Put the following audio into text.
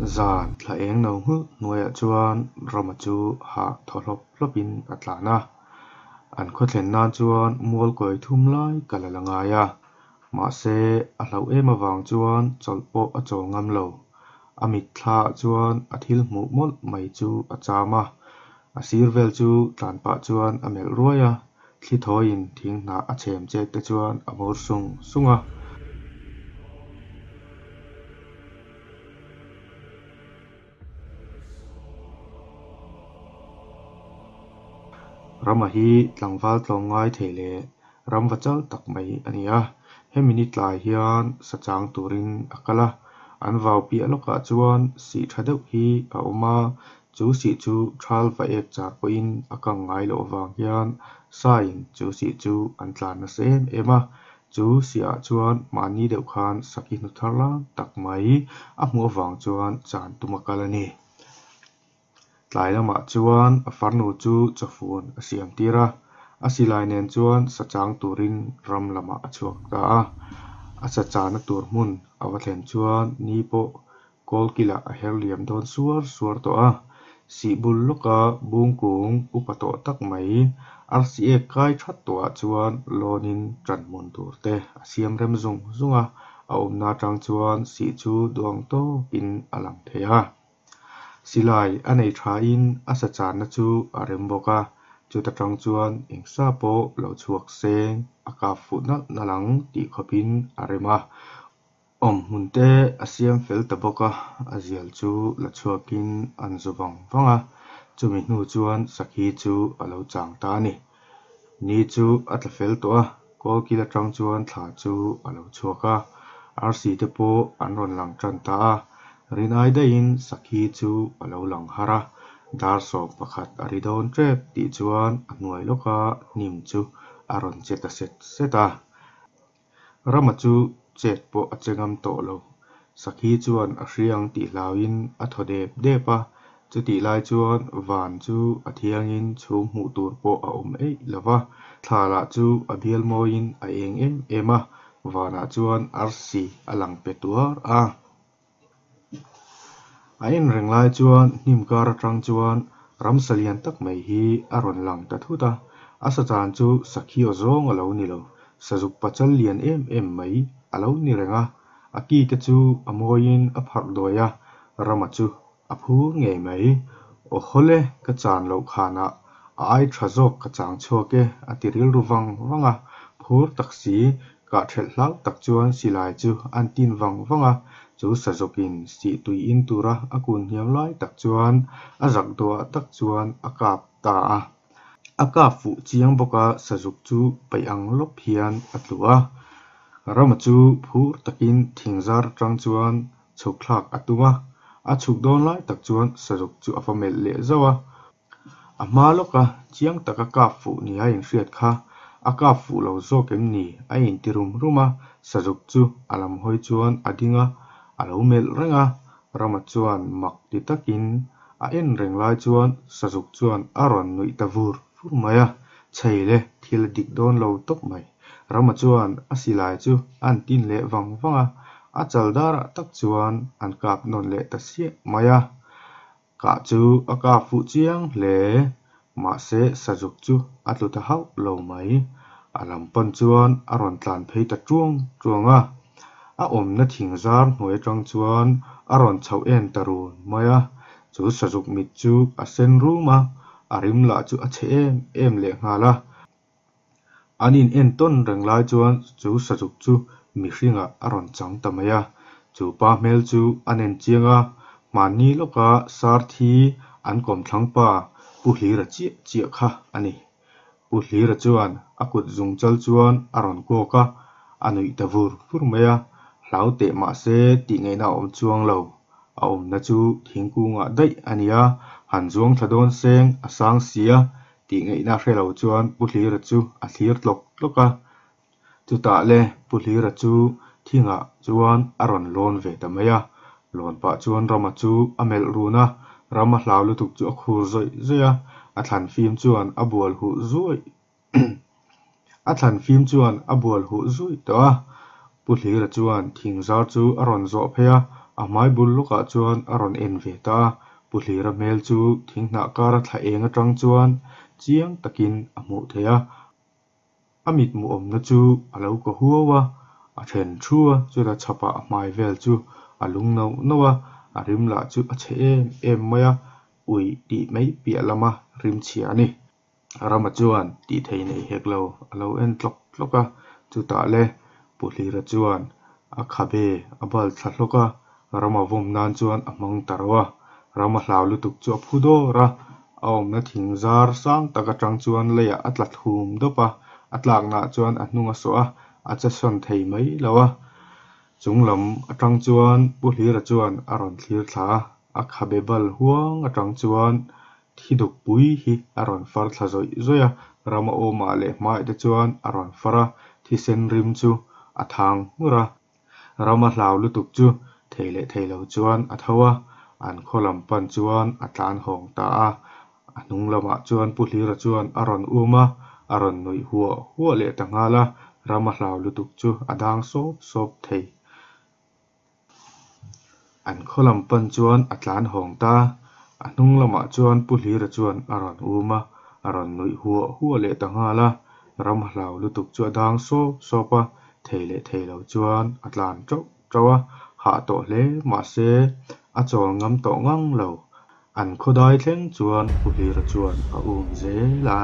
Zan thla eng no nghulh hnuaiah chuan Rama chu hah thaw hlawp hlawpin a tlan a. An khaw thlen nan chuan mual kawi thum lai kal a la ngai a. Mahse, a hlauh em avang chuan chawlh pawh a chawl ngam lo. A mitthlaah chuan a thil hmuh mawlh mai chu a cham a. A sir vel chu tlan pah chuan a melh ruai a, thli thawiin thing hnah a chhem chet te chuan a mur sung sung a. Rama hi tlangval tlawmngai thei leh ram va chal tak mai a ni a, hemi ni tlai hian sa chang turin a kal a, an vau piah lawkah chuan sih tha deuh hi a awm a, chu sih chu thal va ek char pawhin a kang ngai loh avang hian sain chu sih chu an tlan nasa em em a, chu sihah chuan mahni deuh khan sakhi hnu thar lam tak mai a hmuh avang chuan chan tum a kal a ni. Tlai lamah chuan a farnu chu chawfun a siam tir a, a silai nen chuan sa chang turin ram lamah a chhuak ta a. A sa chahna tur hmun a va thlen chuan ni pawh kawlkilah a her liam dawn suar suar tawh a. Sih bul lawka bung kung upa tawh tak mai arsi ek kai that tawhah chuan lawnin ṭan hmun tur te a siam rem zung zung a, a awmna atang chuan sih chu duang tawkin a lang thei a. Silai a nei thain a sa channa chu a rem bawk a, chuta tang chuan eng sa pawh lo chhuak seng a kap fuh nalh nalh ang tih khawpin a rem a. Awm hmun te a siam fel ta bawk a, a zial chu la chhuakin an zu vang vang a, chumi hnu chuan sakhi chu a lo chang ta a ni. Ni chu a tla fel tawh a, kawlkil atang chuan thla chu a lo chhuak a, arsi te pawh an rawn lang tan ta a, rinai daihin sakhi chu a lo lang har a, dar sawm pakhat a ri dawn tep tih chuan a hnuai lawka hnim chu a rawn che ta set set a. Rama chu chet pawh a che ngam tawh lo. Sakhi chuan a hria ang tih hlauhin a thaw dep dep a, chutih lai chuan van chu a thiangin chhum hmuh tur pawh a awm eih lo va, thla lah chu a bial mawiin a eng em em a, vanah chuan arsi a lang pe tuar a. A en reng lai chuan hnim kar atang chuan ramsa lian tak mai hi a rawn lang ta thut a, a sachan chu sakhi aw zawng a lo ni lo, sazuk pachal lian em em mai a lo ni reng a, a ki te chu a mawiin a pharh duai a, rama chu a phur ngei mai. Aw hawle ka chan loh khanah a ai tha zawk ka chang chhuak e a ti rilru vang vang a, phur tak si Kah ṭhelh hlau tak chuan silai chu an tin vang vang a, chu sazawkin sih tui in tura a kun hniam lai tak chuan a zak duah tak chuan a kap ta a. A kap fuh chiang bawk a, sazuk chu paih ang lawp hian a tlu a. Rama chu phur takin thingzar atang chuan chhuk thlak a tum a, a chhuk dawn lai tak chuan sazuk chu a va melh leh zauh a. A hma lawka chiang taka kap fuh ni a inhriat kha a kap fuh lo zawk em ni a inti rum rum a, sazuk chu a lam hawi chuan a ding a, a lo melh reng a, Rama chuan mak ti takin a en reng lai chuan sazuk chuan a rawn nuih ta vur vur mai a, chhei le thil a dik dawn lo tawp mai. Rama chuan a silai chu a an tin leh vang vang a, a chal darah tak chuan an kap nawn leh ta siah mai a. Kah chu a kap fuh chiang hle, mahse sazuk chu a tlu ta hauh lo mai. A lam pan chuan a rawn tlan phei ta tuang tuang a, a awmna thing zar hnuai atang chuan a rawn chhoh en ta run mai a. Chu sazuk mit chu a sen rum a, a rim lah chu a chhe em em lehnghal a. An in entawn reng lai chuan chu sazuk chu mihringah a rawn chang ta mai a, chu pa hmel chu a nen chiang a, hmanni lawka sar thi an kawmthlang pa Pu Hlira chiah chiah kha a ni. Pu Hlira chuan a kut zung chal chuan a rawn kawk a, a nuih ta vur vur mai a, hlau teh mahse tih ngaihna a awm chuang lo, a awmna chu thingkungah daih a ni a, han zuang thla dawn seng a sang si a, Tih ngaihna hre lo chuan Pu Hlira chu a thlir tlawk tlawk a. Chutah le Pu Hlira chu thingah chuan a rawn lawn ve ta mai a. Lawn pah chuan Rama chu a melh run a, Rama hlau lutuk chu a khur zawih zawih a, a thlan fim chuan a bual huh zuaih a thlan fim chuan a bual huh zuaih tawh a. Pu Hlira chuan thing zar chu a rawn zawh phei a, A hmai bul lawkah chuan a rawn en ve ta a, Pu Hlira hmel chu thing hnah kara thla eng atang chuan chiang takin a hmuh theih a. A mithmuh awmna chu a lo kaw huau a, a then thu a, chutah chhapah a hmai vel chu a lung nauh nauh a, a rim lah chu a chhe em em mai a, uih tih mai piah lama rim chhia a ni. Rama chuan tih thei nei hek lo a lo en tlawk tlawk a, chutah le Pu Hlira chuan a khabe a bal thla hlawk a, Rama vawm nan chuan a hmang ta rauh a, Rama hlau lutuk chu a phu dawr a, a awmna thing zar sang tak atang chuan leiah a tla thlum dawp a, a tlaknaah chuan a hnung a sawh a, a che sawn thei mai lo a. Chung lam atang chuan Pu Hlira chuan a rawn thlir thla a, a khabe bal huang atang chuan thi duk pui hi a rawn far thla zawih zawih a, Rama awmah leh hmaiah te chuan a rawn far a, thisen rim chu a thang nghur a. Rama hlau lutuk chu thei leh thei lo chuan a tho a, an khaw lam pan chuan a tlan hawng ta a. A hnung lamah chuan Pu Hlira chuan a rawn um a, a rawn nuih huah huah leh ta nghal a, Rama hlau lutuk chu a dang sawp sawp thei. An khaw lam pan chuan a tlan hawng ta. A hnung lamah chuan Pu Hlira chuan a rawn um a, a rawn nuih huah huah leh ta nghal a. Ram hlau lutuk chu a dang sawp sawp a, thei leh thei lo chuan a tlan tauh tauh a, hah tawh hle mahse a chawl ngam tawh ngang lo. An khawdai thleng chuan Pu Hlira chuan a um zel a.